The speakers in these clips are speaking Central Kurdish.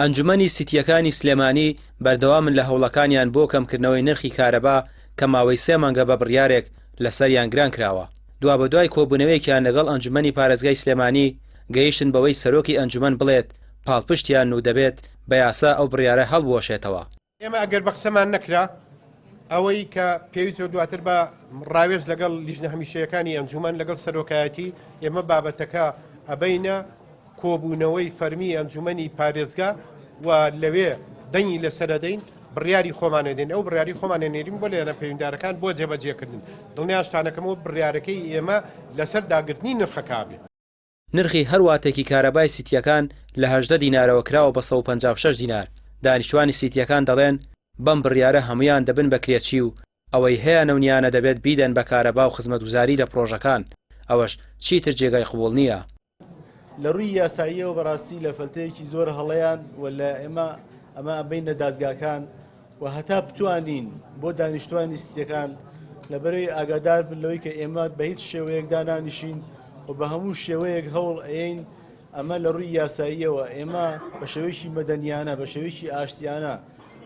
ئەنجومەنی سیتییەکانی سلێمانی بەردەوامن لە هەوڵەکانیان بۆ کەمکردنەوەی نرخی کارەبا کە ماوەی سێ مانگە بە بڕیارێک لەسەریان گران کراوە. دوابەدوای کۆبوونەوەیەکیان لەگەڵ ئەنجومەنی پارێزگای سلێمانی گەیشتن بەوەی سەرۆکی ئەنجومەن بڵێت پاڵپشتیانن و دەبێت بە یاسا ئەو بڕیارە هەڵبوەشێتەوە. ئێمە ئەگەر بە قسەمان نەکرا ئەوەی کە پێویستە دواتر بە ڕاوێژ لەگەڵ لیژنە هەمیشەیەکانی ئەنجومەن لەگەڵ سەرۆکایەتی ئێمە بابەتەکە ئەبەینە کۆبوونەوەی فەرمی ئەنجومەنی پارێزگا و لەوێ دەنگی لەسەر ئەدەین بڕیاری خۆمان ئەدەین ئەو بڕیاری خۆمان ئەنێرین بۆ لایەنە پەیوەندیدارەکان بۆ جێبەجێکردن دڵنیاشتانەکەمەوە بڕیارەکەی ئێمە لەسەر داگرتنی نرخەکە بێ. نرخی هەر واتێکی کارەبای سیتییەکان لە 18 دینارەوە کراوە بە 156 دینار، دانیشتوانی سیتییەکان دەڵێن، بەم بڕیارە هەموویان دەبن بە کرێچی و ئەوەی هەیانە و نییانە دەبێت بیدەن بە کارەبا و خزمەتگوزاری لە پڕۆژەکان، ئەوەش چیتر جێگای قبوڵ نییە. لە ڕووی یاساییەوە بەڕاستی لە فەلتەیەکی زۆر هەڵەیان و لە ئێمە ئەمە ئەبەینە دادگاکان و هەتا بتوانین بۆ دانیشتوانی سیەکان لەبەرەی ئاگادار بن لەوەی کە ئێمە بە هیچ شێوەیەک دانانیشین و بە هەموو شێوەیەک هەوڵ ئەیەین ئەمە لە ڕووی یاساییەوە ئێمە بە شێوەیەکی مەدەنیانە بە شێوەیەکی ئاشتیانە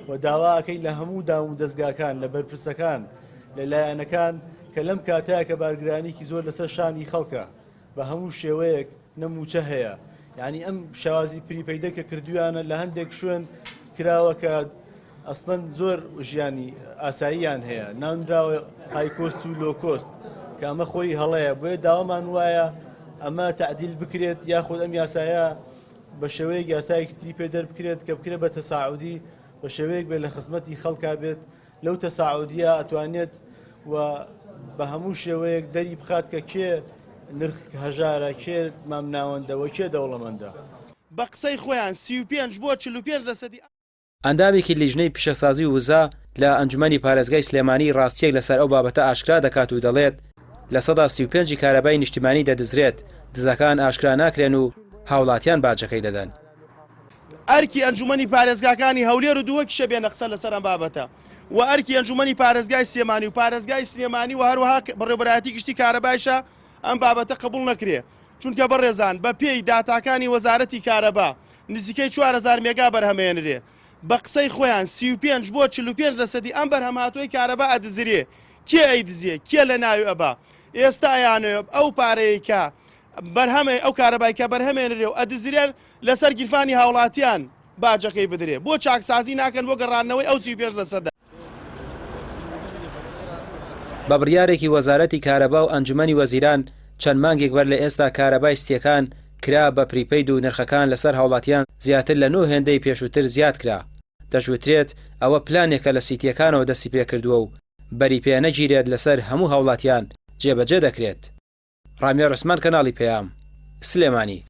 و داوا ئەکەین لە هەموو دام و دەزگاکان لە بەرپرسەکان لە لایەنەکان کە لەم کاتەیە کە بارگرانیکی زۆر لەسەر شانی خەڵکە بە هەموو شێوەیەک نە مووچە هەیە یعنی ئەم شێوازی prepaid ە کە کردویانە لە هەندێک شوێن کراوە کە ئەسڵەن زۆر ژیانی ئاساییان هەیە ناونراوە high cost و low cost کە ئەمە خۆی هەڵەیە بۆیە داوامان وایە ئەمە تەعدیل بکرێت یاخود ئەم یاسایە بە شێوەیەک یاسایەکی تری پێ دەربکرێت کە بکرێت بە تەساعودی بە شێوەیەک بێت لە خزمەتی خەڵکا بێت لەو تەساعودیە ئەتوانێت و بە هەموو شێوەیەک دەری بخات کە کێ نرخ هەژارە کێ مامناوەندە وە کێ دەوڵەمەندە. بە قسەی خۆیان 35 بۆ 45 لەسەدی. ئەندامێکی لیژنەی پیشەسازی و وزە لە ئەنجومەنی پارێزگای سلێمانی ڕاستییەک لەسەر ئەو بابەتە ئاشکرا دەکات و دەڵێت، 35% ی کارەبای نیشتیمانی دەدزرێت، دزەکان ئاشکرا ناکرێن و هاوڵاتیان باجەکەی دەدەن. ئەرکی ئەنجومەنی پارێزگاکانی هەولێر و دهۆکیشە بێنە قسە لەسەر ئەم بابەتە و ئەرکی ئەنجومەنی پارێزگای سلێمانی و پارێزگای سلێمانی و هەروەها بەڕێوەبەرایەتی گشتی کارەبایشە ئەم بابەتە قبوڵ نەکرێ چونکە بەڕێزان بە پێی داتاکانی وەزارەتی کارەبا نزیکەی 4000 مێگا بەرهەمێنرێ بە قسەی خۆیان 35 بۆ 45 لەسەدی ئەم بەرهەمهاتووی کارەبا ئەدزرێ کێ ئەیدزێ کێ لە ناوی ئەبا ئێستا ئەیانەوێ ئەو پارەیە کە بەرهەمێ ئەو کارەبای کە بەرهەمێنرێ و ئەدزرێن لەسەر گیرفانی هاوڵاتیان باجەکەی بدرێ بۆ چاکسازی ناکەن بۆ گەڕاندنەوەی ئەو 35 لەسەدە. بە بڕیارێکی وەزارەتی کارەبا و ئەنجومەنی وەزیران چەند مانگێک بەر لە ئێستا کارەبای ستیەکان کرا بە prepaid و نرخەکان لەسەر هاوڵاتیان زیاتر لە نۆ هێندەی پێشووتر زیاد کرا دەشوترێت ئەوە پلانێکە لە سیتیەکانەوە دەستی پێکردووە و بەری پێ نەگیرێت لەسەر هەموو هاوڵاتیان جێبەجێ دەکرێت. ڕامیار عوسمان کەناڵی پەیام، سلێمانی.